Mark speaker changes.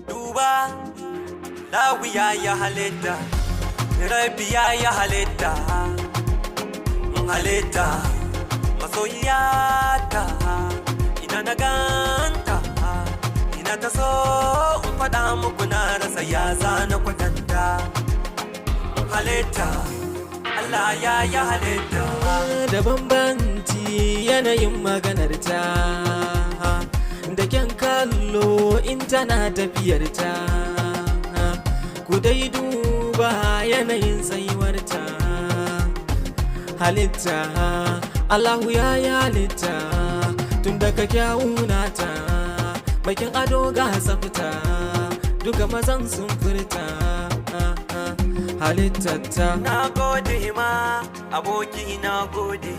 Speaker 1: Duba, lawiya ya halitta, rabi ya yi halitta, halitta, masoyiyata, ina na ganta, ina ta so in faɗa muku na rasa ya zana kwatanta. Halitta, Allah ya yi halitta.
Speaker 2: Da bambanci yanayin maganarta da kyan kallo in tana tafiyarta. Ku dai duba yanayin tsayuwarta. Halitta, Allahu ya yi halitta, tun daga kyawunata, bakin ado ga tsafta, duka mazan sun furta halittata.
Speaker 1: Na gode ma, aboki, na gode.